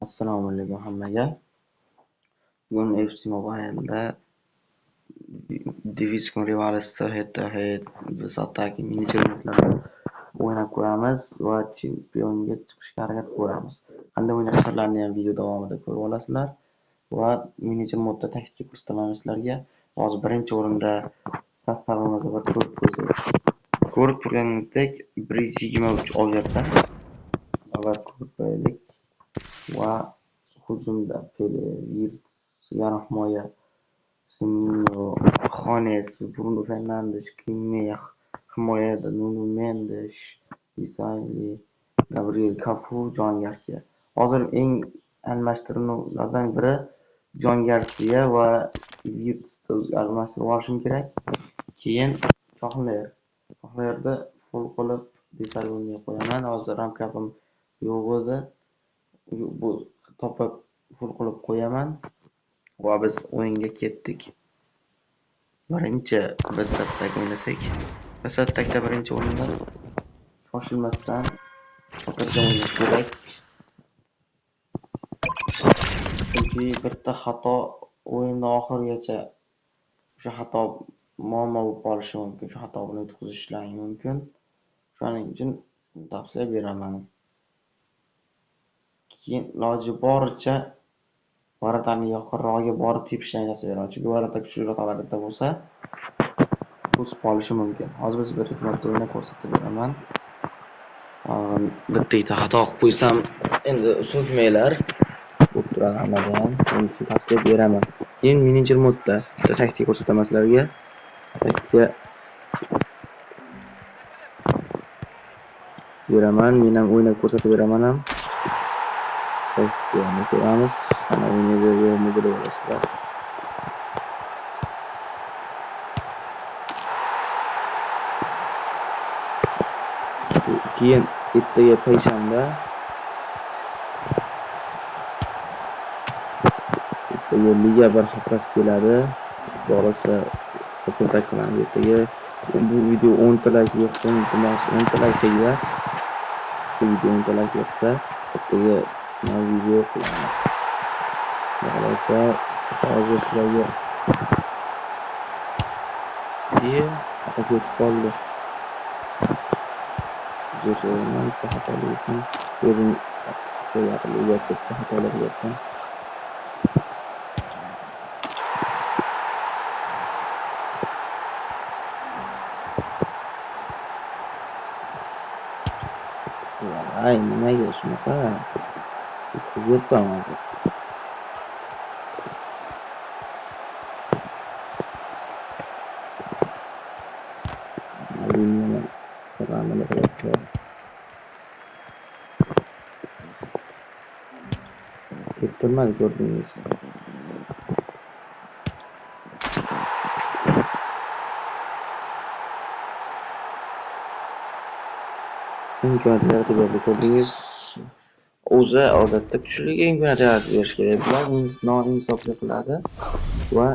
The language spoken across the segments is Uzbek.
Assalomu alaykum hammaga. Bugun FC Mobile'da Division Rivals'da head-to-head biz attacking menejerlar o'ynab ko'ramiz va chempionga chiqishga harakat ko'ramiz. Qanday o'ynash sirlarini ham video davomida ko'rib olasizlar va menejer modda taktika ko'rsataman sizlarga. Hozir birinchi o'rinda sostavimizni bir ko'rib ko'rsak. Ko'rib turganingizdek 123 overda avval ko'rib qo'yaylik va hujumda Pele, Wirtz, yarim himoya Semenyo, Xones, Bruno Fernandes, Kimmich, himoyada Nuno Mendes, Isayli, Gabriel Cafu, Jon Garcia. Hozir eng almashtiruvlardan biri Jon Garcia va Wirtzni almashtirib olishim kerak. Keyin Kohler. Kohlerni full qilib Desai o'rniga qo'yaman. Hozir ramkapim yo'q edi. Bu topib full qilib qo'yaman va biz o'yinga ketdik. Birinchi biz sattak o'ynasak, biz sattakda birinchi o'rinda shoshilmasdan xotirjam o'ynash kerak. Chunki bitta xato o'yinni oxirigacha o'sha xato muammo bo'lib qolishi mumkin, o'sha xato bilan yutqazishlari mumkin. Shuning uchun tavsiya beraman. Keyin iloji boricha varatani yaqinrog'iga borib tepishni tavsiya beraman. Chunki varata kuchliroq varata bo'lsa, to'sib qolishi mumkin. Hozir biz bir ikki marta o'ynab ko'rsatib beraman. Bitta ikkita xato qilib qo'ysam, endi so'kmanglar. Bo'lib turadi hammada ham. Endi sizga tavsiya beraman. Keyin menejer modda bitta taktika ko'rsataman sizlarga. Taktika beraman, men ham o'ynab ko'rsatib beraman ham. Taktikani ko'ramiz. Ana o'ynaydi yo'qmi bilib olasizlar. Keyin ertaga payshanba ertaga liga bir haftasi keladi. Xudo xohlasa kontak qilamiz ertaga. Bu video 10 ta like yig'sin, iltimos 10 ta like yig'sa, bu video 10 ta like yig'sa, ertaga video qilamiz. Xudo xohlasa hozir sizlarga xato ketib qoldi. Uzr so'rayman, bitta xatolik uchun. O'zim bitta xatolik qilyapman. Voy, nimaga shunaqa? Yutqazyapman hozir. Teptirmadi ko'rdingiz. Imkoniyat yaratib berdi ko'rdingiz. O'zi odatda kuchliga imkoniyat yaratib berish kerak. Bular noinsoflik qiladi va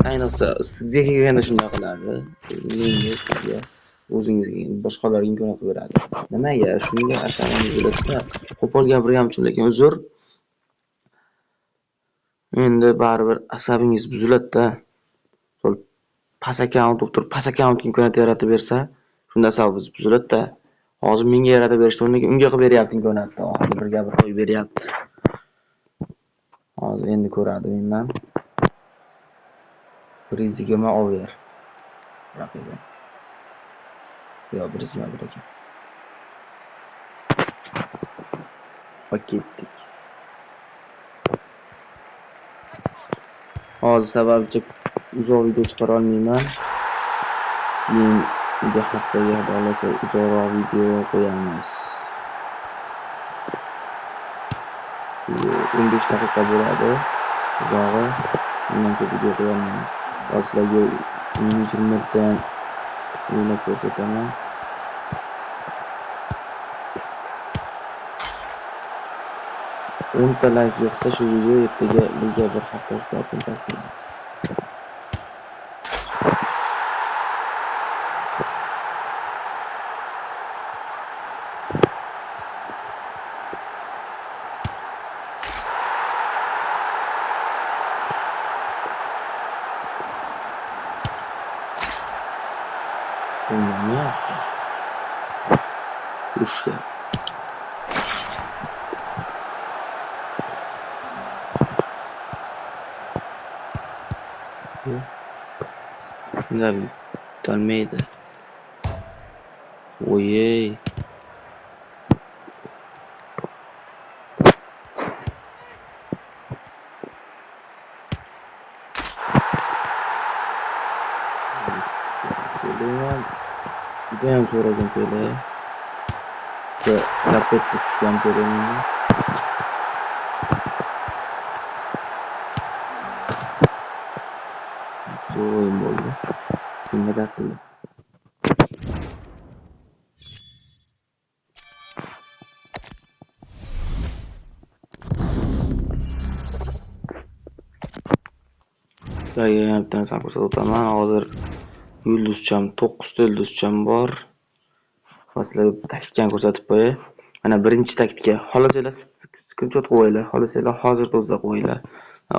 ayniqsa sizga kelganda shunday qiladi. Menga, sizga, o'zingizga, boshqalarga imkoniyat beradi. Nimaga? Shunga asabingiz bo'ladi-da. Qo'pol gapirganim uchun lekin uzr. Endi baribir asabingiz buziladi-da. Sol past akkaunt bo'lib turib, past akkauntga imkoniyat yaratib bersa, shunda asabingiz buziladi-da. Hozir menga yaratib berishdi, unga qilib beryapti imkoniyatni. Oxirgi bir gapir qo'yib beryapti. Hozir endi ko'radi mendan. 120 over. Raqibim. Yo'q, 121 ekan. Va ketdik. Hozir sababchi uzoq video chiqara olmayman. Men video haftaga xudo xohlasa uzoqroq video qo'yamiz. 15 daqiqa bo'ladi uzog'i. Undan ko'p video qo'ya olmayman. Hozir sizlarga menejer modda ham o'ynab ko'rsataman. 10 ta like yig'sa shu video ertaga liga bir haftasida kontak qilamiz. O'ynamayapti. Urushga. Bunday yutolmaydi. O'yey. Judayam judayam so'ragan Pele. Karpetda tushgan Pele menga. Zo'r o'yin bo'ldi. Kimga taqildi? Sizlarga yana bitta narsani ko'rsatib o'taman. Hozir yulduzcham, 9 ta yulduzcham bor. Va sizlarga taktikani ko'rsatib qo'yay. Mana birinchi taktika. Xohlasanglar screenshot qo'yinglar, xohlasanglar hozir o'zida qo'yinglar.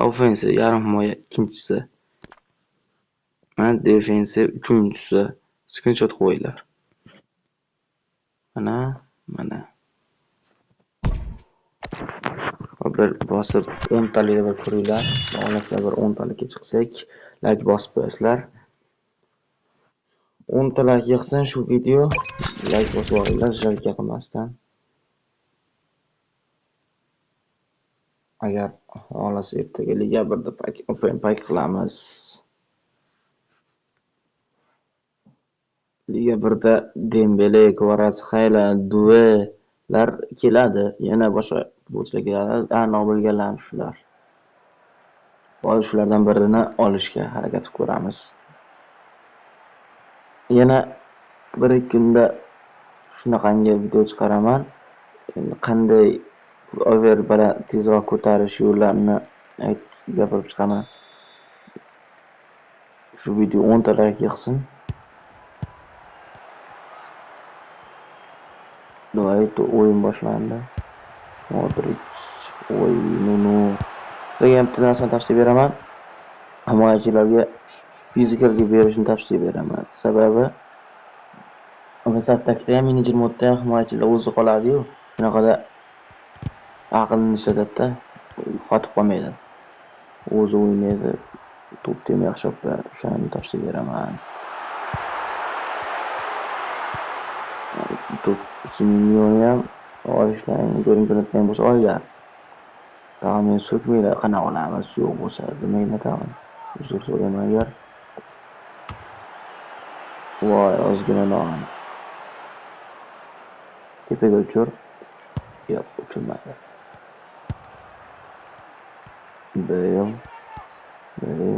Offensive yarim himoya ikkinchisi. Mana defensive uchinchisi. Screenshot qo'yinglar. Mana, mana. Bir bosib 10 talikda bir ko'ringlar. Xohlasanglar bir 10 talikka chiqsak, like bosib qo'yasizlar. 10 ta like yig'sin shu video. Like bosib olinglar, jalka qilmasdan. Agar xohlasa ertaga Liga 1da open pack qilamiz. Liga 1da Dembele, Kvaratskhelia, Duelar keladi. Yana boshqa futbolchilar keladi. Aniq bilganlarim shular. Hozir shulardan birini olishga harakat qilib ko'ramiz. Yana bir-ikki kunda shunaqangi video chiqaraman. Endi qanday over bilan tezroq ko'tarish yo'llarini aytib gapirib chiqaman. Shu video 10 ta like yig'sin. Давай, o'yin boshlandi. Modric, oy, Nuno. Sizlarga ham bitta narsani tavsiya beraman. Himoyachilarga fizikalga berishni tavsiya beraman. Sababi Vasatdakda ham, menejer modda ham himoyachilar o'zi qoladi-yu. Shunaqada aqlini ishlatadi-da, qotib qolmaydi. O'zi o'ynaydi, to'pni ham yaxshi olib qo'yadi. O'shani tavsiya beraman. To'p 2 million ham olishdan ko'rinib bo'lsa olinglar. Tag'in meni so'kmanglar, qanaqa olamiz, yo'q bo'lsa demanglar tag'in. Uzr so'rayman agar. Voy, ozgina non. Tepaga uchir. Yo'q, uchirmadi. Bale. Bale.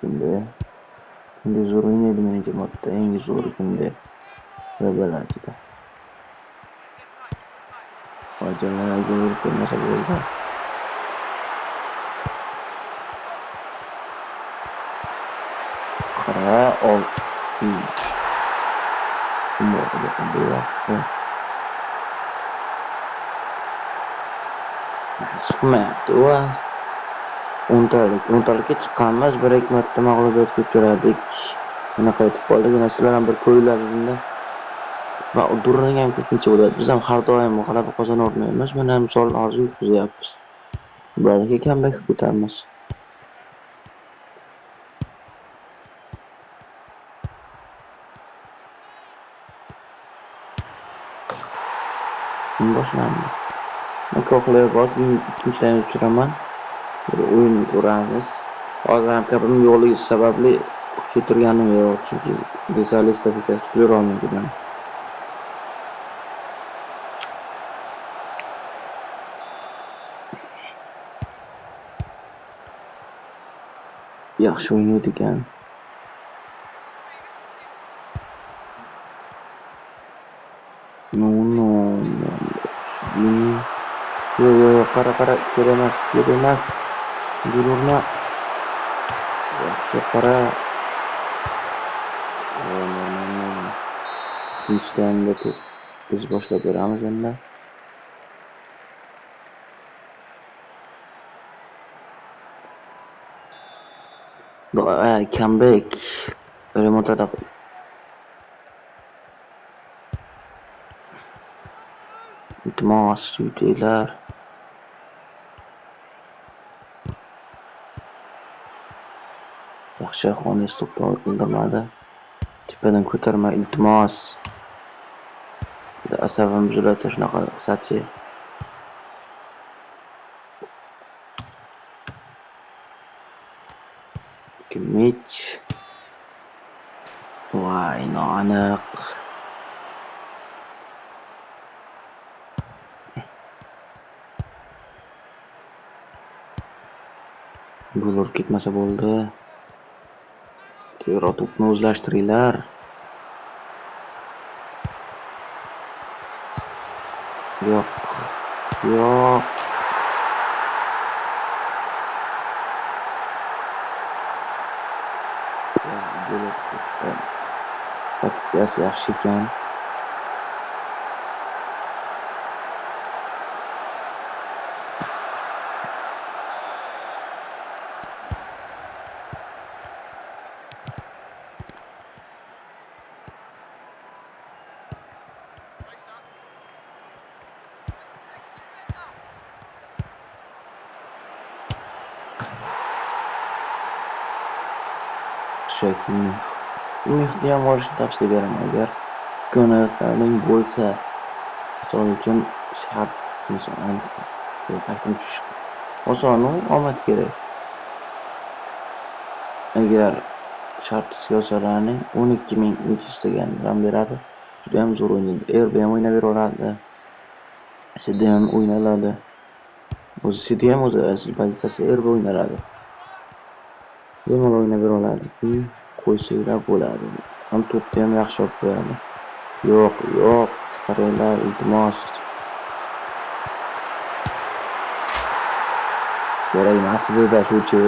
Kunde. Kunde zo'r o'ynaydi menimcha modda, eng zo'ri Kunde. Rebelatida. Hocalar gol qo'ymasa bo'ldi. Qara, ol. Nasib qilmayapti u. 10talikka chiqqanmiz, bir-ikki marta mag'lubiyatga uchradik. Yana qaytib qoldik. Yana sizlar ham bir ko'ringlar bunda. Va durang ham ko'pincha bo'ladi. Biz ham har doim g'alaba qozonavermaymiz. Mana misol hozir yutqazyapmiz. Balki comeback ko'taramiz. Boshlandi. Ko'qlar bor, ikkinchi taymda tushiraman. Bir o'yin ko'ramiz. Hozir ham gapim yo'qligi sababli kuchaytirganim yo'q, chunki desalista chiqib yura olmayman. Yaxshi o'ynaydi ekan. No. Yo'q, qara, kerak emas, kerak emas. Gol urma. Yaxshi qara. No. Ikkinchi taymda to'p biz boshlab beramiz endi. Comeback. Remontada. Iltimos, yutinglar. Yaxshi, Xones to'pni o'ldirmadi. Tepadan ko'tarma, iltimos. Asabim buziladi shunaqa qilsachi. Kimmich. Voy, noaniq. Gol urib ketmasa bo'ldi. Tezroq to'pni o'zlashtiringlar. Yo'q. Yo'q. Gol urib ketdi. Taktikasi yaxshi ekan. Kimmichni ham olishni tavsiya beraman agar imkoniyatlaring bo'lsa. Misol uchun shart, misol ayniqsa pastdan tushish oson, omad kerak. Agar shartsiz olsalaring 12 300 degan ham beradi. Juda ham zo'r o'ynaydi. RB ham o'ynab beraveradi. CD ham o'ynaladi. O'zi CD ham o'zi pozitsiyasi RB o'ynaladi. Bemalol o'ynab bera oladi. Qo'ysanglar bo'ladi. Ham to'pni ham yaxshi olib qo'yadi. Yo'q, yo'q, qaranglar, iltimos. Kerak emas edi-da shuchi.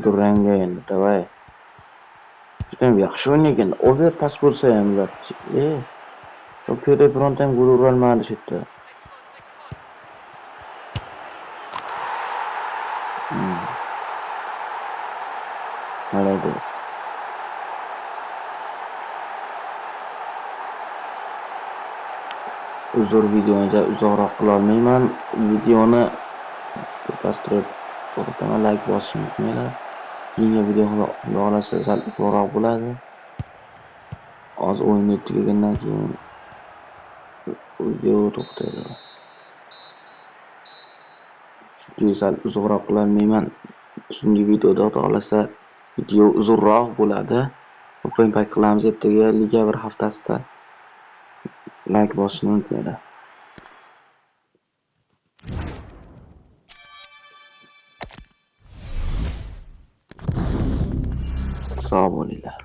Durangga endi, davay. Judayam yaxshi o'ynagan. Overpass bo'lsa ham ular. Ko'rda bironta ham gol urolmadi shu yerda. Молодец. Uzr, videoni uzoqroq qila olmayman. Videoni birpas turib to'xtataman, like bosishni unutmanglar. Keyingi video xudo xohlasa sal uzoqroq bo'ladi. Hozir o'yin tugagandan keyin video to'xtaydi. Chunki sal uzoqroq qila olmayman. Keyingi videoda xudo xohlasa video uzunroq bo'ladi. Open pack qilamiz ertaga liga bir haftasida. Like bosishni unutmanglar. Sog' bo'linglar.